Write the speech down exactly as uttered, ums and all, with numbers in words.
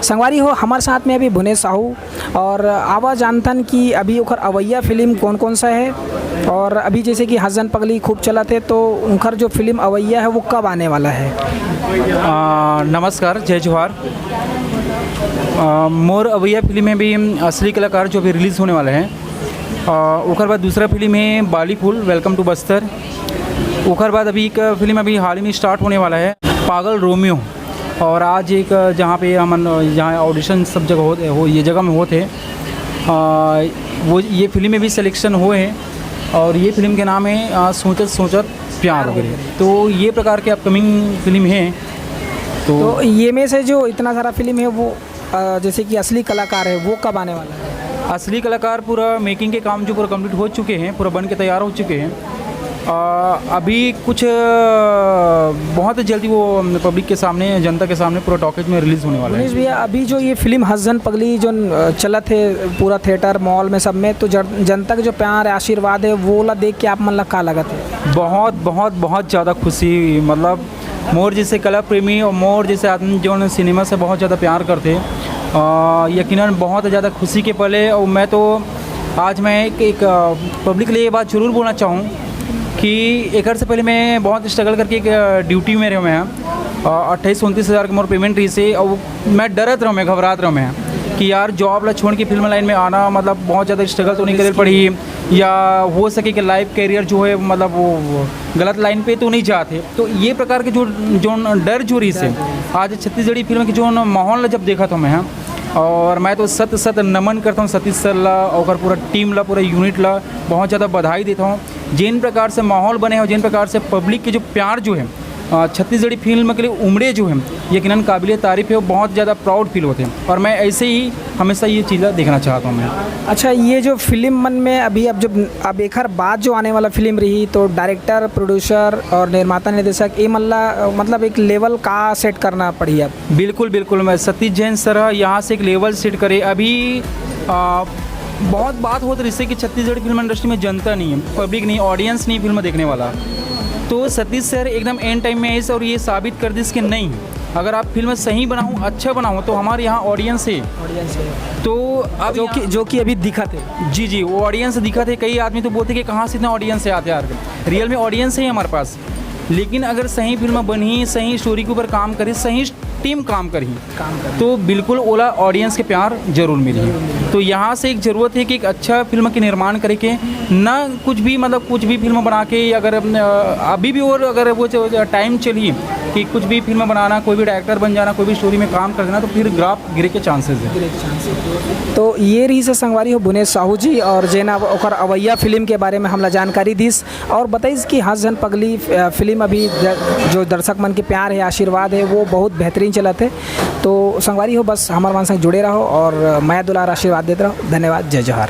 संगवारी हो, हमर साथ में अभी भुनेश साहू, और आवा जानथन कि अभी ओकर अवइया फिल्म कौन कौन सा है, और अभी जैसे कि हँस झन पगली खूब चलत है, तो उनकर जो फिल्म अवइया है वो कब आने वाला है? आ, नमस्कार, जय जोहार। आ, मोर अवैया फिल्म में भी असली कलाकार जो भी रिलीज़ होने वाला है। आ, ओकर बाद दूसरा फिल्म है बाली फूल, वेलकम टू बस्तर। ओकर बाद अभी एक फिल्म अभी हाल ही में स्टार्ट होने वाला है, पागल रोमियो। और आज एक, जहाँ पे हमन, जहाँ ऑडिशन सब जगह होते हो, ये जगह में होते हैं, आ, वो ये फिल्म में भी सिलेक्शन हुए हैं। और ये फिल्म के नाम है आ, सोचत सोचत प्यार हो गए। तो ये प्रकार के अपकमिंग फिल्म हैं। तो तो ये में से जो इतना सारा फिल्म है वो, अ, जैसे कि असली कलाकार है, वो कब आने वाला है? असली कलाकार पूरा मेकिंग के काम जो पूरा कंप्लीट हो चुके हैं, पूरा बन के तैयार हो चुके हैं। आ, अभी कुछ, आ, बहुत जल्दी वो पब्लिक के सामने, जनता के सामने पूरा टॉकीज में रिलीज़ होने वाला भुनेश है। भैया, अभी जो ये फिल्म हँस झन पगली जो, अ, चलत है पूरा थिएटर, मॉल में, सब में, तो जन-, जनता के जो प्यार है, आशीर्वाद है, वो ला देख के आप मन ला का लगत है? बहुत, बहुत, बहुत ज़्यादा खुशी, मतलब मोर जैसे कला प्रेमी और मोर जैसे आदमी जो सिनेमा से बहुत ज़्यादा प्यार करते, आ, यकीनन बहुत ज़्यादा खुशी के पल है। और मैं तो आज मैं एक, एक, आ, पब्लिक के लिए ये बात जरूर बोलना चाहूँ कि एकर से पहले मैं बहुत स्ट्रगल करके एक, आ, ड्यूटी में रहे हुए हैं। आ, अट्ठाईस उनतीस हज़ार के मोर पेमेंट रही से, और मैं डरत रहे मैं, घबरात रहे मैं कि यार जॉब ला छोड़ के फिल्म लाइन में आना, मतलब बहुत ज़्यादा स्ट्रगल तो नहीं करे पड़ी, या हो सके कि लाइफ कैरियर जो है, मतलब वो, वो गलत लाइन पे तो नहीं जाते। तो ये प्रकार के जो, जो डर जो रही से, आज छत्तीसगढ़ी फिल्म के जो माहौल ला जब देखा था मैं, हाँ, और मैं तो सत सत नमन करता हूँ सतीश सर ला, ओकर पूरा टीम ला, पूरा यूनिट ला बहुत ज़्यादा बधाई देता हूँ। जिन प्रकार से माहौल बने हो, जिन प्रकार से पब्लिक के जो प्यार जो है, अ, छत्तीसगढ़ी फिल्म के लिए उमड़े जो है, यकीनन काबिले तारीफ है, वो बहुत ज़्यादा प्राउड फील होते हैं। और मैं ऐसे ही हमेशा ये चीज़ें देखना चाहता हूँ मैं। अच्छा, ये जो फिल्म मन में अभी, अब जब, अब एकर बाद जो आने वाला फिल्म रही, तो डायरेक्टर, प्रोड्यूसर और निर्माता, निर्देशक, ये मन ला, अ, मतलब एक लेवल का सेट करना पड़ी अब? बिल्कुल, बिल्कुल। मैं सतीश जैन सर ह, यहाँ से एक लेवल सेट करे। अभी, आ, बहुत बात होत रहिसे कि छत्तीसगढ़ फिल्म इंडस्ट्री में जनता नहीं है, पब्लिक नहीं, ऑडियंस नहीं फिल्म देखने वाला। तो सतीश सर एकदम एंड टाइम में आइस और ये साबित कर दिस कि नहीं, अगर आप फिल्म सही बनाओ, अच्छा बनाओ, तो हमारे यहाँ ऑडियंस है। ऑडियंस है, तो अब जो यहाँ कि, जो कि अभी दिखत है। जी जी, वो ऑडियंस दिखत है। कई आदमी तो बोलते कि कहाँ से इतना ऑडियंस है आते यार, रियल में ऑडियंस है हमारे पास। लेकिन अगर सही फिल्म बनही, सही स्टोरी के ऊपर काम करही, सही टीम काम करही, काम करही। तो बिल्कुल ओला ऑडियंस के प्यार जरूर मिलही। तो यहाँ से एक ज़रूरत है कि एक अच्छा फिल्म के निर्माण करे के, ना कुछ भी, मतलब कुछ भी फिल्म बना के, अगर अ, अभी भी और अगर वो जो टाइम चलही कि कुछ भी फिल्म बनाना, कोई भी डायरेक्टर बन जाना, कोई भी स्टोरी में काम कर देना, तो फिर ग्राफ गिरे के चांसेस है। तो ये रहिसे संगवारी हो भुनेश साहू जी, और जेन अब ओकर अवैया फिल्म के बारे में हमला जानकारी दिस और बताइस कि हँस झन पगली, अ, फिल्म अभी द-, जो दर्शक मन के प्यार है, आशीर्वाद है, वो बहुत बेहतरीन चलत है। तो संगवारी हो, बस हमर मन संग जुड़े रहो और मया दुलार आशीर्वाद देत रहो। धन्यवाद, जय जोहार।